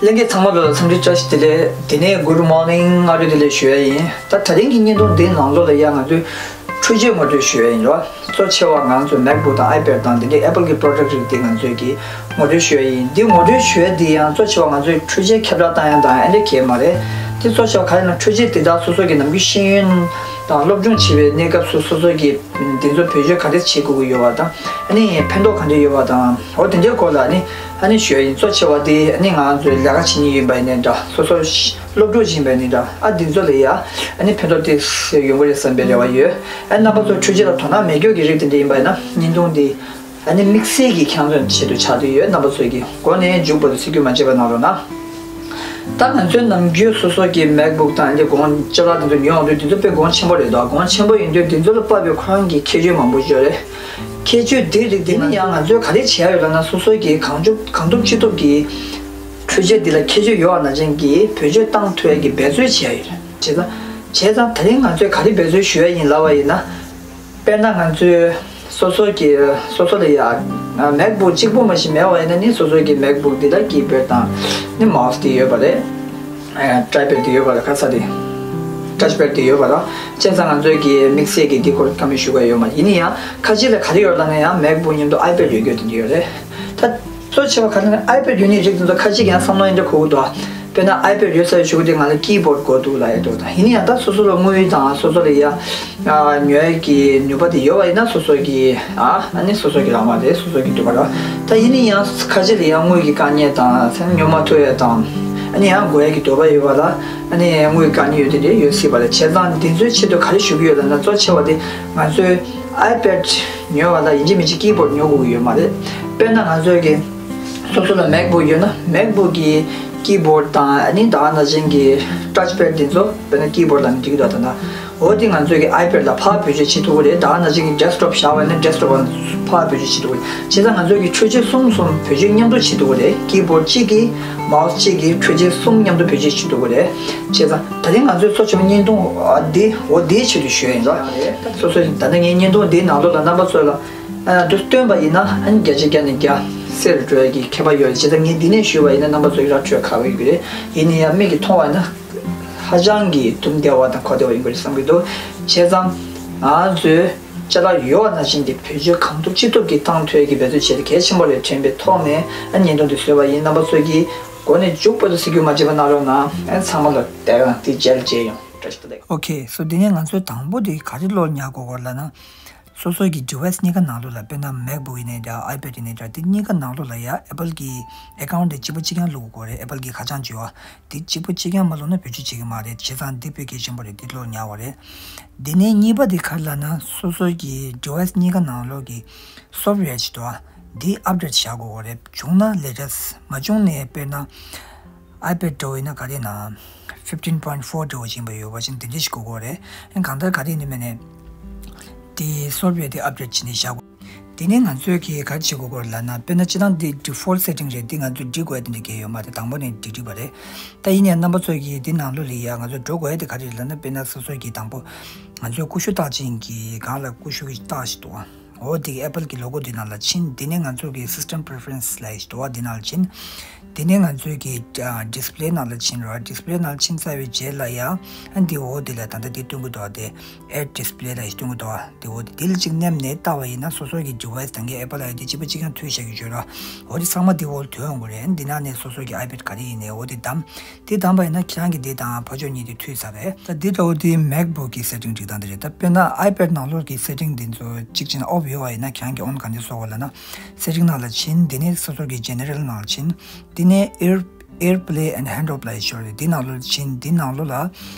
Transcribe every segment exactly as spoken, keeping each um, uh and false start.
ལྷན་རྒྱས་ཚང་མ་ལ་འཚམས་འདྲི་བཀྲ་ཤིས་བདེ་ལེགས། དེ་ནས་good morning སྔ་དྲོ་བདེ་ལེགས་ཞུ་ཡ་ཡིན། ད་དེ་རིང་གི་བརྙན་ཐུང་འདིའི་ནང་ལོགས་ལ་ཡ་ང་ཚོས་འཕྲུལ་ཆས་ངོ་སྤྲོད་ཞུ་ཡ་ཡིན་རོ། གཙོ་ཆེ་བ་ང་ཚོ་MacBook དང་iPad དང་དེ་འདྲའི་Apple གི་product རིགས་དེ་ང་ཚོས་ཀྱི་ངོ་སྤྲོད་ཞུ་ཡ་ཡིན། འདི་ངོ་སྤྲོད་ཞུ་ཡ་འདི་ཡང་གཙོ་ཆེ་བ་ང་ཚོས་འཕྲུལ་ཆས་ཁྱབ་བསྒྲགས་བཏང་ཡ་དང་ཨ་འདྲ་གས་མ་རེད། དེ་གཙོ་ཆེ་བ་ག་རེ་ན་འཕྲུལ་ཆས་དེ་དག་སོ་སོ་གི་ནམ་རྒྱུན་ཤེས་ཡོན་དང་སློབ་སྦྱོང་བྱེད་པའི་གནས་སྐབས་སུ་སོ་སོ་གི་འདི་ཚོ་བེད་སྤྱོད་ག་འདྲ་བྱེད་དགོས་ཀྱི་ཡོད་པ་དང་ཨ་ནི་ཕན་ཐོགས་ག་འདྲ་ཡོད་པ་དང་འོ་དེ་འདྲའི་སྐོར་ལ་ཨ་ནི་ཨ་ནི་ཞུ་ཡ་ཡིན། གཙོ་ཆེ་བ་དེ་ཨ་ནི་ང་ཚོའི་ལས་ཀ་བྱེད་མཁན་ཡིན་པ་ཡིན་ནའི་འདྲ། སོ་སོ་སློབ་ཕྲུག་ཡིན་པ་ཡིན་ནའི་འདྲ། ཨ་འདི་ཚོ་ལ་ཡ་ཨ་ནི་ཕན་ཐོགས་དེ་ཡོང་གི་རེད་བསམ་པའི་རེ་བ་ཡོད། ཨ་རྣམ་པ་ཚོ་འཕྲུལ་ཆས་ལ་དོ་སྣང་མེད་མཁན་གྱི་རིགས་དེ་འདྲ་ཡིན་པ་ཡིན་ན་བརྙན་ཐུང་འདི་ཨ་ནི་དམིགས་བསལ་གྱི་ཁྱེད་ཚོའི་ཆེད་དུ་ཆགས་བསྡད་ཡོད། རྣམ་པ་ཚོས་ཀྱི་མགོ་ནས་མཇུག་བར་དུ་ཚིག་བརྗོད་མ་བྱས་པ་གནང་རོགས་གནང་། ད་ང་ཚོའི་ནམ་རྒྱུན་སོ་སོ་གི་MacBook དང་ཨ་ནི་གོང་ཅ་ལག་དེ་ཚོ་ཉོ་ཡོང་དུས་དེ་ཚོ་དཔེ་གོང་ཆེན་པོ་རེད་འདུག་གོང་ཆེན་པོ་ཡིན་དུས་དེ་ཚོ་ལ་དཔག་པའི་ཁོ་རང་གི་ཁྱད་ཆོས་མང་པོ་ཡོད་རེད། ཁྱད་ཆོས་དེ་རིགས་དེ་ནི་ཡང་ང་ཚོས་ག་རེ་བྱས་ཡོད་ལབ་ན་སོ་སོ་གི་གང་ཐུབ་གང་ཐུབ་ཅི་ཐུབ་ཀྱིས་འཕྲུལ་ཆས་འདི་ལ་ཁྱད་ཆོས་ཡོད་པ་ནང་བཞིན་གྱིས་བེད་སྤྱོད་བཏང་ཐུབ་ཡ་གི་འབད་རྩོལ་བྱས་ཡོད་རེད། བྱས་ཙང་བྱས་ཙང་ད་རིང་ང་ཚོས་ག་རེ་འབད་རྩོལ་ཞུ་ཡ་ཡིན་ལབ་པ་ཡིན་ན། དཔེར་ན་ང་ཚོས་སོ་སོ་གི་སོ་སོ་ལ་ཡ་MacBook གཅིག་པོ་མ་ཞིག་མེད་པ་ཡིན་ན་ནི་སོ་སོ་གི་MacBook འདི་ལ་keyboard དང་ནི་mouse དེ་ཡོད་པ་རེད། ཨ་trackpad དེ་ཡོད་པ་རེད། ཁ་ས་དེ་touchpad དེ་ཡོད་པ་རེད། བྱས་ཙང་ང་ཚོས་ཀྱི་དམིགས་བསལ་གྱི་འདི་སྐོར་བཀའ་མོལ་ཞུ་གི་ཡོད་མ་རེད། ཡིན་ན་ཡང་ཁ་ཆེ་ལ་ག་རེ་ཡོད་ལབ་ན་ཡང་MacBook མཉམ་དུ་iPad ཡོད་རྒྱུ་དེ་འདྲ་ཡོད་རེད། ད་གཙོ་ཆེ་བ་ག་རེ་ན་iPad ཡོད་མཁན་རིགས་དེ་ཚོ་ཁ་ཆེ་གི་ཡང་བསམ་བློ་ཡིན་འདྲ་གོ་གི་འདུག་དཔེར་ན་iPad ཡོད་ས་ཡོད་ཆོག་གི་དེ་ང་ལ་keyboard དགོས་འདུག་ལབ་ཡ་འདུག་ད་ཡིན་ན་ཡང་ད་སོ་སོ་ལ་དངུལ་དང་སོ་སོ་ལ་ཡ་ཨ་ཉོ་ཡ་གི་ནུས་པ་དེ་ཡོད་པ་ཡིན་ན་སོ་སོ་གི་ཨ་ཨ་ནི་སོ་སོ་གི་ལག་དམར་དེ་སོ་སོ་གི་འདུག་པ་ར། ད་ཡིན་ན་ཡང་ཁ་ཆེ་ལ་ཡང་དངུལ་གྱི་དཀའ་ངལ་དང་ཉོ་མ་ཐུབ་ཡ་དང་ཨ་ནི་ཡང་དགོས་ཡ་གི་འདོད་པ་ཡོད་པ་ལ་ཨ་ནི་དངུལ་གྱི་དཀའ་ངལ་ཡོད་དེ་འདྲ་ཡོད་སྲིད་པ་རེད། བྱས་ཙང་འདི་ཚོའི་ཆེད་དུ་ག་རེ་ཞུ་གི་ཡོད་ལབ་ན་གཙོ་ཆེ་བ་དེ་ང་ཚོའི་iPad ཉོ་བ་ལ་ཡིན་གཅིག་མིན་གཅིག་keyboard ཉོ་དགོས་ཀྱི་ཡོད་མ་རེད། དཔེར་ན་ང་ཚོའི་གི་སོ་སོ་ལ་MacBook ཡོད་ན་MacBook གི་keyboard དང་ཨ་ནི་ད་ག་ནང་བཞིན་གྱི་touchpad དེ་ཚོ་དཔེར་ན་keyboard ལ་ནི་འགྲིག་གི་འདུག་ད་ལྟ་འོ་དེ་ང་ཚོའི་གི་iPad ལ་ཕར་བེད་སྤྱོད་བྱེད་ཐུབ་ཀྱི་རེད། ད་ག་ནང་བཞིན་གྱི་desktop བཞག་པ་ཡིན་ན་desktop ལ་ཕར་བེད་སྤྱོད་བྱེད་ཐུབ་ཀྱི་རེད། བྱས་ཙང་ང་ཚོའི་གི་འཕྲུལ་ཆས་གསུམ་གསུམ་བེད་སྤྱོད་མཉམ་དུ་བྱེད་ཐུབ་ཀྱི་རེད། keyboard གཅིག་གིས་mouse གཅིག་གིས་འཕྲུལ་ཆས་གསུམ་མཉམ་དུ་བེད་སྤྱོད་བྱེད་ཐུབ་ཀྱི་རེད། བྱས་ཙང་ད་རིང་ང་ཚོའི་གཙོ་ཆེ་བ་བརྙན་ཐུང་ཨ་འདི་འོ་འདིའི་ཆེད་དུ་ཞུ་ཡ་ཡིན་ལ། སོ་སོ་ད་ལྟ་ངའི་བརྙན་ཐུང་འདིའི་ནང་ལོགས་ལ་རྣམ་པ་ཚོ་ལ་ཨ་འདི་སྟོན་པ་ཡིན་ན་ཨ་ནི་བརྒྱ་ཆ་བརྒྱ་ནས་བརྒྱ་གསལ་རུ་འགྲོ་ཡ་གི་ཁྱད་པར་ཡོད་རེད། བྱས་ཙང་ངས་འདི་ནས་ཞུས་པ་ཡིན་ན་རྣམ་པ་ཚོ་ཡི་ར་འཕྲོད་ཁག་པོ་ཡོད་ཀྱི་རེད། ཡིན་ན་ཡང་མིག་གིས་མཐོང་བ་ཡིན་ན་ཧ་ཅང་གི་དུམ་བདེ་བ་དང་གོ་བདེ་བ་ཡིན་དགོས་རེད་བསམ་གྱི་འདུག་བྱས་ཙང་ང་ཚོས་ཅ་ལག་ཡོད་པ་ནང་བཞིན་གྱི་བེད་སྤྱོད་གང་ཐུབ་ཅི་ཐུབ་ཀྱིས་བཏང་ཐུབ་ཡ་གི་འབད་རྩོལ་བྱས་ཏེ་གལ་ཆེན་པོ་རེད་དྲན་པའི་ཐོག་ནས་ཨ་བརྙན་ཐུང་འདི་བཟོས་པ་ཡིན། རྣམ་པ་ཚོ་གིས་མགོ་ནས་མཇུག་བར་དུ་གཟིགས་རྒྱུ་མ་བརྗེད་པ་གནང་རོགས་གནང་། ཨ་ཚང་མ་ལ་བདེ་དང་དེ་རྗེས་ལ་མཇལ་ཡོང་། བཀྲ་ཤིས་བདེ་ལེགས། Okay, so དེ་ནས་ང་ཚོའི་དང་པོ་དེ་ག་རེ་བློར་ཉར་དགོས་ཀྱི་ཡོད་ལབ་ན། སོ་སོ་གི་device གཉིས་ཀ་ནང་ལོགས་ལ་དཔེར་ན་MacBook ཡིན་ནའི་འདྲ་iPad ཡིན་ནའི་འདྲ་དེ་གཉིས་ཀ་ནང་ལོགས་ལ་ཡ་Apple གི་account དེ་གཅིག་པ་གཅིག་རྐྱང་བླུག་དགོས་རེད། Apple གི་ཁ་བྱང་བརྗོད་པ་དེ་གཅིག་པ་གཅིག་རྐྱང་མ་བླུགས་ན་བེད་སྤྱོད་བྱེད་ཀྱི་མ་རེད། བྱས་ཙང་འདི་དཔེ་གལ་ཆེན་པོ་རེད། འདི་བློར་ཉར་བ་རེད། དེ་ནས་གཉིས་པ་དེ་ག་རེ་ལབ་ན་སོ་སོ་གི་device གཉིས་ཀ་ནང་ལོགས་ཀྱི་software ཅིག་འདུག་ཨ། འདི་update བྱ་དགོས་ཀྱི་རེད། བྱུང་ན་latest མ་བྱུང་ན་དཔེར་ན་iPad འདྲ་བོ་ཡིན་ན་ག་རེ་ན་fifteen point four འདྲ་བོ་ཅིག་ཡིན་པ་ཡོད་པ་ཅིག་དེ་འདྲ་ཞིག་དགོས་ཀྱི་རེད། ཨ་གང་ལྟར་ག་རེ་ཡིན་ནའི་མིན་ནའི་དེ་software དེ་update བྱས་ནས་བཞག་དགོས། དེ་ནས་ང་ཚོས་གི་ག་རེ་བྱེད་དགོས་ཀྱི་ལབ་ན་དཔེར་ན་སྤྱིར་བཏང་འདི་default setting རེད། འདི་ང་ཚོས་སྒྲིག་དགོས་ཡ་དེ་འདྲ་གང་ཡང་ཡོད་མ་རེད། དང་པོ་ནས་སྒྲིག་སྒྲིག་པ་རེད། ད་ཡིན་ཡང་རྣམ་པ་ཚོ་གིས་འདི་ནང་ལོགས་ལ་ཡ་ང་ཚོ་འགྲོ་དགོས་ཡ་དེ་ག་རེ་རེད་ལབ་ན་དཔེར་ན་སོ་སོ་གི་དང་པོ་ང་ཚོའི་ཀུ་ཤུ་རྟགས་ཅན་གྱི་སྒང་ལ་ཀུ་ཤུ་གི་རྟགས་ཤིག་འདུག་ཨ། འོ་དེ་Apple གི་logo དེ་ནང་ལ་ཕྱིན། དེ་ནས་ང་ཚོ་གི་system preference ལབ་ཡ་ཞིག་འདུག་ཨ། དེ་ནང་ལ་ཕྱིན། དེ་ནས་ང་ཚོའི་གི་ཨ་display ནང་ལ་ཕྱིན་རོགས། display ནང་ལ་ཕྱིན་ཚར་བའི་རྗེས་ལ་ཡ་ཨ་འདི་འོ་དེ་ལ་ད་ལྟ་འདི་སྟོན་གི་འདུག་ཨ། དེ་add display ལབ་ཡ་ཞིག་སྟོན་གི་འདུག་ཨ། དེ་འོ་དེ་དེ་ལ་གཅིག་མནན་ནས་བལྟས་པ་ཡིན་ན་སོ་སོ་གི་device དང་གི་Apple ID གཅིག་པ་གཅིག་རྐྱང་ཐོན་བཞག་གི་ཡོད་ར། འོ་དེ་ཚང་མ་འདི་འོག་ལ་ཐོན་ཡོང་གི་རེད། འདི་ནང་ནས་སོ་སོ་གི་iPad ག་རེ་ཡིན་ནའི་འོ་དེ་བདམས། དེ་བདམས་པ་ཡིན་ན་ཁྱེད་རང་གི་འདི་དང་ཕ་ཕྱོགས་གཉིས་དེ་མཐུད་ཚར་རེད། ད་འདི་འདྲ་བོ་དེ་MacBook གི་setting སྒྲིག་སྟངས་དེ་རེད། ད་དཔེར་ན་iPad ནང་ལོགས་ཀྱི་setting འདི་ཚོ་གཅིག་བྱས་ན་off ཡོད་པ་ཡིན་ན་ཁྱེད་རང་གི་on ག་འདྲ་བཟོ་དགོས་ལབ་ན་setting ནང་ལ་ཕྱིན། དེ་ནས་སོ་སོ་གི་general ནང་ལ་ཕྱིན། དེ་ནས་Air AirPlay and HandRub ལབ་ཡ་ཞིག་ཡོད་རེད། འདི་ནང་ལོགས་ལ་ཕྱིན། འདི་ནང་ལོགས་ལ་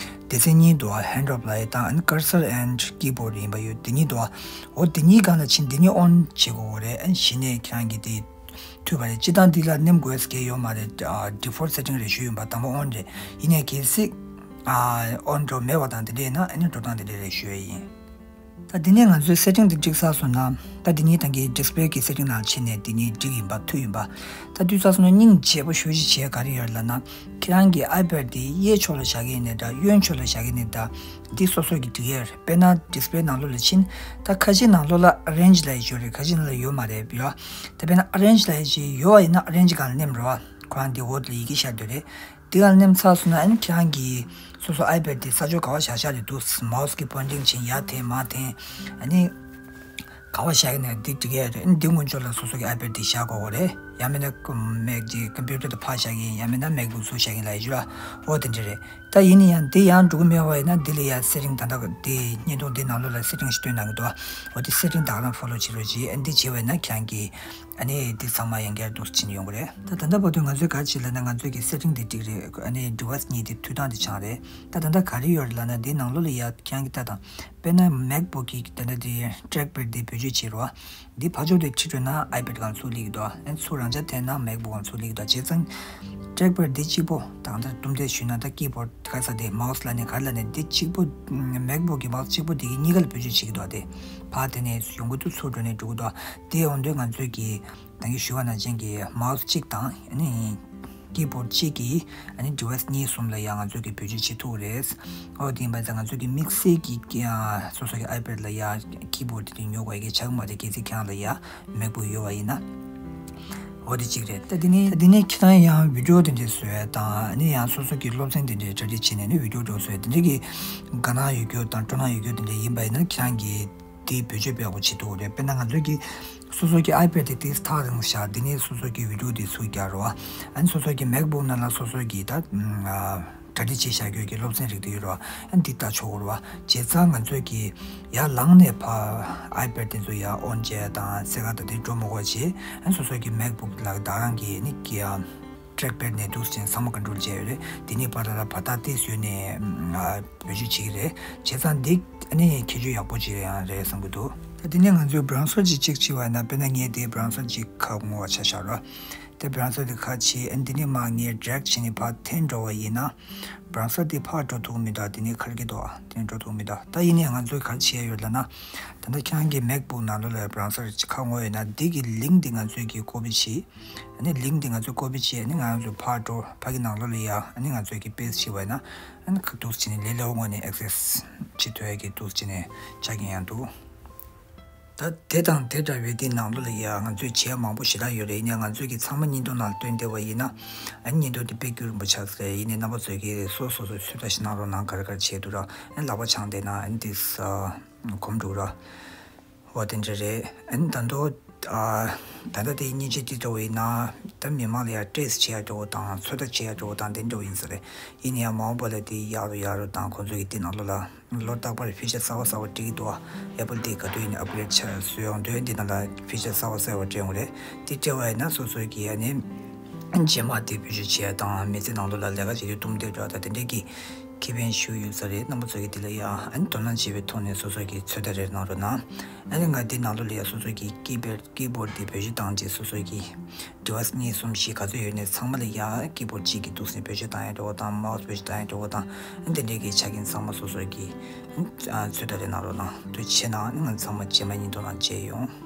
སྡེ་ཚན་གཉིས་འདུག་ཨ། HandRub ལབ་ཡ་དང་ཨ་ནི་cursor and keyboard ཡིན་པ་ཡོད། འདི་གཉིས་འདུག་ཨ། འོ་འདི་གཉིས་སྒང་ལ་ཕྱིན། འདི་གཉིས་on བྱེད་དགོས་རེད། ཨ་ནི་གཞི་ནས་ཁྱེད་རང་གི་དེ་མཐུད་པ་རེད། སྤྱིར་བཏང་འདི་ལ་ནེམ་དགོས་ཀྱི་ཡོད་མ་རེད། ཨ་default setting རེད་ཞུས་ཡིན་པ། དང་པོ་on རེད། ཡིན་ནའི་གལ་སྲིད་ཨ་on འགྲོ་མེད་པ་དང་དེ་འདྲ་ཡིན་ན་ཨ་ནི་འགྲོ་སྟངས་དེ་འདྲ་རེད་ཞུ་ཡ་ཡིན། ད་འདི་ནས་ང་ཚོའི་setting འདི་སྒྲིག་ཚར་སོང་ན་ད་འདི་གཉིས་དང་གི་display གི་setting ནང་ཕྱིན་ནས་འདི་གཉིས་སྒྲིག་ཡིན་པ་མཐུད་ཡིན་པ། ད་འདི་ཚར་སོང་ན་སྙིང་རྗེ་པོ་ཞེ་པོ་ཅིག་བྱེད་ཡ་ག་རེ་ཡོད་ལབ་ན་ཁྱེད་རང་གི་iPad འདི་གཡས་ཕྱོགས་ལ་བཞག་གི་ཡིན་ནའི་འདྲ། གཡོན་ཕྱོགས་ལ་བཞག་གི་ཡིན་ནའི་འདྲ། འདི་སོ་སོ་གི་སྒྲིག་ཡ་རེད། དཔེར་ན་display ནང་ལོགས་ལ་ཕྱིན། ད་ཁ་ཕྱི་ནང་ལོགས་ལ་arrange ལབ་ཡ་ཅིག་ཡོད་རེད། ཁ་ཕྱི་ནང་ལ་ཡོད་མ་རེད་ཡ། ད་དཔེར་ན་arrange ལབ་ཡ་ཅིག་ཡོད་པ་ཡིན་ན་arrange སྒང་ལ་ནེམ་རོགས། ཁོ་རང་འདི་འོག་ལ་ཡི་གེ་ཤར་འདུག་རེད། འདི་ག་ལ་མནན་ཚར་སོང་ན་ཨ་ནི་ཁྱེད་རང་གི་སོ་སོ་iPad་དེ་ས་ཕྱོགས་ག་བ་བཞག་བཞག་རེད་འདུག་མའོ་སི་གི་པོའིན་ཊིང་བྱས་ཡར་འཐེན་མར་འཐེན་ཨ་ནི། ག་བ་བཞག་ཡིན་ན་འདི་འགྲིག་གི་རེད། འདི་སྔོན་ཕྱོགས་ལ་སོ་སོ་གི་iPad་འདི་བཞག་དགོས་རེད། ཡང་མིན་ན་Mac་གི་computer་དེ་ཕར་བཞག་གི་ཡིན། ཡང་མིན་ན་MacBook ཚུར་བཞག་གི་ཡིན་ལབ་ཡོད་ར། འོ་དེ་འདྲ་རེད། ད་ཡིན་ན་ཡང་འདི་ཡང་འགྲོ་གི་མེད་པ་ཡིན་ན་འདི་ལ་ཡང་setting ད་ལྟ་འདི་བརྙན་ཐུང་འདི་ནང་ལོགས་ལ་setting ཞིག་སྟོན་གནང་གི་འདུག་འོ་དེ་setting་ད་ག་རང་follow་བྱེད་རོགས་གྱིས། ཨ་འདི་བྱས་པ་ཡིན་ན་ཁྱེད་རང་གི་ཨ་ནི་འདི་ཚང་མ་ཡང་བསྐྱར་འདུག་ཕྱིན་ཡོང་གི་རེད། ད་ད་ལྟ་བར་དུ་ང་ཚོས་ག་རེ་བྱས་ལབ་ན་ང་ཚོས་ཀྱི་setting་འདི་འགྲིག་རེད། ཨ་ནི་device་གཉིས་འདི་འཐུས་སྟངས་འདི་ཆགས་རེད། ད་ད་ལྟ་ག་རེ་ཡོད་རེད་ལབ་ན་འདི་ནང་ལོགས་ལ་ཡང་ཁྱེད་རང་གི་ལྟ་དང་། དཔེར་ན་MacBook་གི་དེ་འདྲ་དེ་trackpad་དེ་བེད་སྤྱོད་བྱེད་རོགས། འདི་ཕར་ཕྱོགས་དེ་ཁྲིད་འགྲོ་ན་iPad་སྒང་ཚུར་སླེབས་ཀྱི་འདུག་ཨ་ཚུར་རང་འཇགས་འཐེན་ན་MacBook་སྒང་ཚུར་སླེབས་ཀྱི་འདུག་བྱས་ཙང་trackpad་འདི་གཅིག་པོ་ད་ལྟ་རྡུང་རྡེག་ཞུས་ན་ད་keyboard་ག་ས་དེ་mouse་ལབ་ནས་ག་རེ་ལབ་ནས་འདི་གཅིག་པོ་MacBook་གི་mouse་གཅིག་པོ་དེ་གི་གཉིས་ཀ་ལ་བེད་སྤྱོད་བྱེད་ཀྱི་འདུག་དེ་ཕར་དེ་ནས་ཡོང་གི་འདུག་ཚུར་འགྲོ་ནས་འགྲོ་གི་འདུག་དེ་ཡོང་དུས་ང་ཚོས་ཀྱི་ད་གིན་ཞུས་པ་ནང་བཞིན་གྱི་mouse་གཅིག་དང་ཨ་ནི་keyboard་གཅིག་གིས་ཨ་ནི་device་གཉིས་གསུམ་ལ་ཡང་ང་ཚོས་ཀྱི་བེད་སྤྱོད་བྱེད་ཐུབ་ཀྱི་རེད། འོ་དེ་ཡིན་པ་ཙང་ང་ཚོས་ཀྱི་དམིགས་བསལ་གྱི་ཨ་སོ་སོ་གི་iPad་ལ་ཡང་keyboard་དེ་ཉོ་དགོས་ཀྱི་ཆགས་ཀྱི་མ་རེད། གལ་སྲིད་ཁྱེད་རང་ལ་ཡང་MacBook་ཡོད་པ་ཡིན་ན། འོ་དེ་གཅིག་རེད། ད་དེ་ནས་ད་དེ་ནས་ཁྱེད་རང་ཡང་video་དེ་འདྲ་བཟོ་ཡ་དང་ཨ་ནི་ཡང་སོ་སོ་གི་སློབ་ཚན་དེ་འདྲ་གྲ་སྒྲིག་བྱས་ནས་ནི་video་འདྲ་བཟོ་ཡ་དེ་འདྲ་གི་དགའ་སྣང་ཡོད་རྒྱུ་དང་སྤྲོ་སྣང་ཡོད་རྒྱུ་དེ་འདྲ་ཡིན་པ་ཡིན་ན་ཁྱེད་རང་གི་དེའི་བེད་སྤྱོད་ཡག་པོ་བྱེད་ཐུབ་རེད། དཔེར་ན་ང་ཚོའི་གི་སོ་སོ་གི་iPad་དེ་ཏིས་ཐག་རིང་བཞག་དེ་ནས་སོ་སོ་གི་video་དེ་ཚུར་རྒྱག་རོགས། ཨ་ནི་སོ་སོ་གི་MacBook་ནང་ལ་སོ་སོ་གི་ད་གྲ་སྒྲིག་བྱས་བཞག་རྒྱུ་གི་སློབ་ཚན་རིགས་དེ་ཡོད་རོགས། ཨ་ནི་འདི་ལྟ་ཆོག་གི་རོགས། བྱས་ཙང་ང་ཚོས་གི་ཡར་ལངས་ནས་ཕར་iPad་དེ་ཚོ་ཡར་on་བྱས་དང་སེ་ག་ད་དེ་འགྲོ་མི་དགོས་བྱས། ཨ་ནི་སོ་སོ་གི་MacBook་ལ་ད་རང་གི་ནི་གི་trackpad་ནས་འདུག་ཅིང་ཚང་མ་control་བྱས་ཡོད་རེད། དེ་ནས་ཕར་ལ་ཕར་ད་ཏིས་ཡོད་ནས་བེད་སྤྱོད་བྱེད་ཀྱི་རེད། བྱས་ཙང་འདི་ཨ་ནི་ཁྱད་ཆོས་ཡག་པོ་ཅིག་ཡང་རེད་བསམ་གྱི་འདུག་ད་དེ་ནས་ང་ཚོས་browser་ཅིག་check་བྱས་པ་ཡིན་ན། དཔེར་ན་ངས་དེ་browser་ཅིག་ཁ་སྔོ་བ་ཆ་བཞག་རོགས། དེ་browser་དེ་ཁ་ཕྱེ། ཨ་ནི་དེ་ནས་མར་ངས་drag་བྱས་ནས་ཕར་འཐེན་འགྲོ་བ་ཡིན་ན། browser་དེ་ཕར་འགྲོ་ཐུབ་མི་འདུག་དེ་ནས་ཁར་གི་འདུག་དེ་ནས་འགྲོ་ཐུབ་མི་འདུག་ད་ཡིན་ནའི་ང་ཚོས་ག་རེ་བྱས་ཡོད་ལབ་ན། ད་ལྟ་ཁྱེད་རང་གི་MacBook་ནང་ལོགས་ལ་browser་ཅིག་ཁ་སྔོ་ཡོད་ན་འདི་གི་link་དེ་ང་ཚོས་གི་copy་བྱས། ཨ་ནི་link་དེ་ང་ཚོས་copy་བྱས། ཨ་ནི་ང་ཚོས་ཕར་འགྲོ་ཕ་གི་ནང་ལོགས་ལ་ཡ་ཨ་ནི་ང་ཚོས་ཀྱི་paste་བྱས་པ་ཡིན་ན། ཨ་ནི་ཁ་འདུག་བྱས་ནས་ལས་སླ་བོ་ངང་ནས་access་བྱེད་ཐུབ་ཡ་གི་འདུག་བྱས་ནས་ཆ་རྐྱེན་ཡང་འདུག་ད་དེ་དང་དེ་འདྲ་བའི་དེ་ནང་ལོགས་ལ་ཡ་ང་ཚོས་བྱས་མང་པོ་ཞེ་དྲག་ཡོད་རེད། ཡིན་ནའི་ང་ཚོས་ཀྱི་ཚང་མ་བརྙན་ཐུང་ནང་སྟོན་བསྡད་པ་ཡིན་ན། ཨ་ནི་བརྙན་ཐུང་དེ་དཔེ་སྐྱིད་རུམ་པོ་ཆགས་ས་རེད། ཡིན་ནའི་རྣམ་པ་ཚོས་ཀྱི་སོ་སོ་སོའི་ཚོད་ལྟ་ཞིག་གནང་རོགས་གནང་། ག་རེ་ག་རེ་བྱས་འདུག་ར། ཨ་ནི་ལག་པ་འཆང་བསྡད་ན་ཨ་ནི་དེ་གོམས་འགྲོ་ར། འོ་དེ་འདྲ་རེད། ཨ་ནི་ད་དུང་ཨ་ད་ལྟ་དེ་མཉེན་ཆས་དེ་འདྲ་བོ་ཡིན་ན་ད་མི་མང་ལ་ཡང་test་བྱེད་ཡ་འདྲ་བོ་དང་ཚོད་ལྟ་བྱེད་ཡ་འདྲ་བོ་དང་དེ་འདྲ་བོ་ཡིན་ས་རེད། ཡིན་ན་ཡང་མ་འོངས་པ་ལ་དེ་ཡག་རུ་ཡག་རུ་དང་ཁོང་ཚོ་གི་དེ་ནང་ལོགས་ལ་ལོ་རྟག་པར་feature་གསར་པ་གསར་པ་སྤྲད་ཀྱི་འདུག Apple་དེ་ག་དུས་ཡིན་ན་upgrade་ཆ་བཟོ་ཡོང་དུས་འདི་ནང་ལ་feature་གསར་པ་གསར་པ་སྤྲད་ཡོང་རེད། དེ་སྤྲད་པ་ཡིན་ན་སོ་སོའི་གི་ཨ་ནི་རྗེས་མ་དེ་བེད་སྤྱོད་བྱེད་ཡ་དང་མི་ཚེ་ནང་ལོགས་ལ་ལས་ཀ་བྱེད་དུས་གཏུམ་སྡོད་འགྲོ་ཡ་དང་དེ་འདྲའི་གི་ཁེ་ཕན་ཞུ་ཡོད་ས་རེད། རྣམ་པ་ཚོ་གིས་དེ་ལ་ཡང་ཨ་ནི་དོ་སྣང་བྱེད་པའི་ཐོག་ནས་སོ་སོ་གི་ཚོད་ལྟ་རེ་གནང་རོགས་གནང་། ཨ་ནི་ང་འདི་ནང་ལོགས་ལ་ཡང་སོ་སོ་གི་keyboard keyboard་དེ་བེད་སྤྱོད་བཏང་རྗེས་སོ་སོ་གི་device་གཉིས་གསུམ་བཞི་ག་ཚོད་ཡོད་ནའི་ཚང་མ་ལ་ཡང་keyboard་གཅིག་གི་འདུག་སེ་བེད་སྤྱོད་བཏང་ཡ་འདྲ་བོ་དང་mouse་བེད་སྤྱོད་བཏང་ཡ་འདྲ་བོ་དང་ཨ་ནི་དེ་འདྲའི་གི་ཆ་རྐྱེན་ཚང་མ་སོ་སོ་གི་ཨ་ཚོད་ལྟ་རེ་གནང་རོགས་གནང་། དེ་བྱས་ན་ཨ་ནི་ང་ཚང་མ་རྗེས་མ་བརྙན་ཐུང་ནང་མཇལ་ཡོང་།